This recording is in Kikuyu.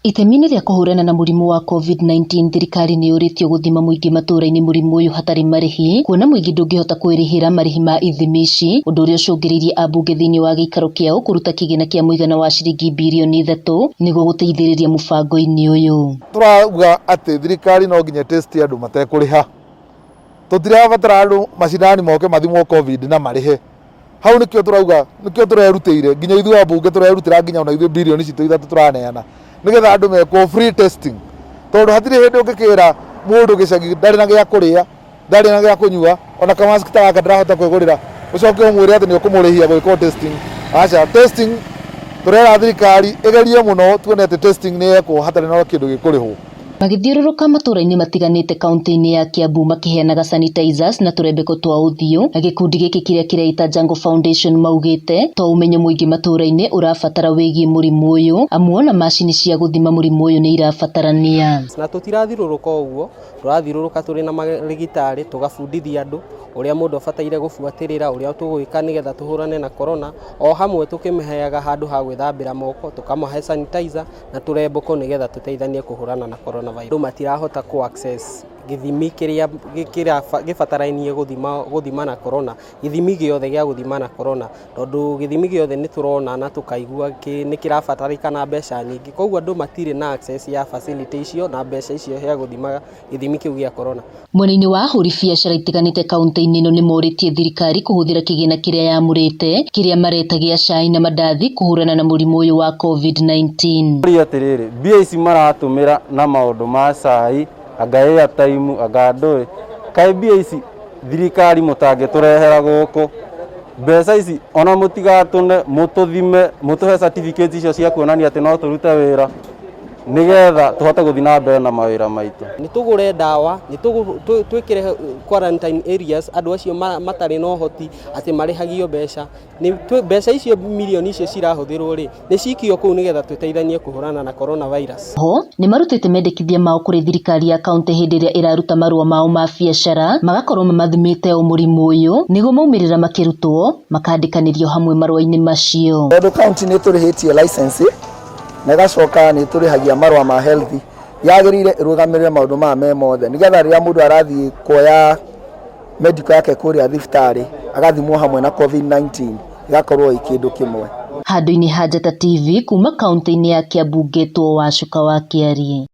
Itemi-inĩ rĩa kũhũrana na mũrimũ wa Covid-19 thirikari nĩ yũrĩtio gũthima mũingĩ matũũra-inĩ mũrimũ ũyũ hatarĩ marĩhi kuona mũingĩ ndũngĩhota kwĩrĩhĩra marĩhi ma ithimi ici ũndũ ũrĩa ũcũngĩrĩirie ambunge thĩinĩ wa gĩikaro kĩao kũruta kĩgĩna kĩa mũigana wa ciringi birioni ithatũ nĩguo gũteithĩrĩria mũbango-inĩ ũyũ. Tũrauga atĩ thirikari no nginya test andũ matekũrĩha. Tũtirabatara andũ macinani moke mathimwo Covid na marĩhe. Hau nĩkĩo tũrauga, nĩkĩo tũrerutĩire nginya ithuĩ ambunge tũrerutĩra nginya ona ithuĩ birioni citũ ithatũ tũraneana nĩgetha andũ mekwo free testing tondũ hatirĩ hĩndĩ ũngĩkĩra mũndũ gĩcagi ndarĩ na gĩa kũrĩa, ndarĩ na gĩa kũnyua, ona ka mask ta gaka ndarahota kwĩgũrĩra, ũcoke ũmwĩre atĩ nĩ ũkũmũrĩhia gwĩkwo testing. Aca, testing tũrera thirikari ĩgerie mũno tuone atĩ testing nĩ yekwo hatarĩ na kĩndũ gĩkũrĩhwo. Magĩthiũrũrũka matũũra-inĩ matiganĩte kaunti-inĩ ya Kiambu makĩheanaga sanitizers na tũrembeko twa ũthiũ, gĩkundi gĩkĩ kĩrĩa kĩreĩta Jungle Foundation maugĩte to ũmenyo mũingĩ matũũra-inĩ ũrabatara wĩgiĩ mũrimũ ũyũ amu ona macini cia gũthima mũrimũ ũyũ nĩ irabatarania. Na tũtirathirũrũka o ũguo, tũrathirũrũka tũrĩ na marĩgĩtarĩ tũgabundithia andũ ũrĩa mũndũ abataire gũbuatĩrĩra, ũrĩa tũgwĩka nĩgetha tũhũrane na korona, o hamwe tũkĩmaheaga handũ ha gwĩthambĩra moko, tũkamahe sanitizer na tũrembũko nĩgetha tũteithanie kũhũrana na corona virus. Andũ matirahota kũ access gĩthimi kĩrĩa gĩbatarainie gũthima na corona, gĩthimi gĩothe gĩa gũthima na corona, tondũ gĩthimi gĩothe nĩ tũrona na tũkaigua nĩ kĩrabatarĩkana mbeca nyingĩ, koguo andũ matirĩ na access ya facility icio na mbeca icio cia gũthima gĩthimi kĩu gĩa corona. Mwena-inĩ wa ahũri biacara itiganĩte kaunti-inĩ ĩno nĩmorĩtie thirikari kũhũthĩra kĩgĩna kĩrĩa yamũrĩte kĩrĩa mareta gĩa cai na mandathi kũhũrana na mũrimũ ũyũ wa Covid-19. Ũria atĩrĩrĩ, mbia ici maratũmĩra na maũndũ ma cai, anga airtime, anga ndũĩ, kaĩ mbia ici thirikari mũtangĩtũrehera gũkũ? Mbeca ici ona mũtigatũne, mũtũthime, mũtũhe certificate icio cia kuonania atĩ no tũrute wĩra. Nĩgetha tũhote gũthiĩ na mbere na mawĩra maitũ. Nĩ tũgũre ndawa, nĩ twĩkĩre quarantine areas andũ acio matarĩ na ũhoti atĩ marĩhagio mbeca. Mbeca icio mirioni icio cirahũthĩrwo rĩ, nĩ cikio kũu nĩgetha tũteithanie kũhũrana na corona virus. Oho nĩmarutĩte mendekithia mao kũrĩ thirikari ya kauntĩ hĩndĩ ĩrĩa ĩraruta marũa mao ma biacara magakorwo mamathimĩte o mũrimũ ũyũ nĩguo maumĩrĩra makĩrutwo makandĩkanĩrio hamwe marũa-inĩ macio. Tondũ kaunti nĩ ĩtũrĩhĩtie license na ĩgacoka nĩ ĩtũrĩhagia marũa ma health, yagĩrĩire ĩrũgamĩrĩre maũndũ maya me mothe nĩgetha rĩrĩa mũndũ arathiĩ kuoya medical yake kũrĩa thibitarĩ agathimwo hamwe na Covid-19 ĩgakorwo ĩ kĩndũ kĩmwe. Handũ-inĩ ha Njata TV kuma kaunti-inĩ ya Kiambu ngetwo Wacuka wa Kĩarie.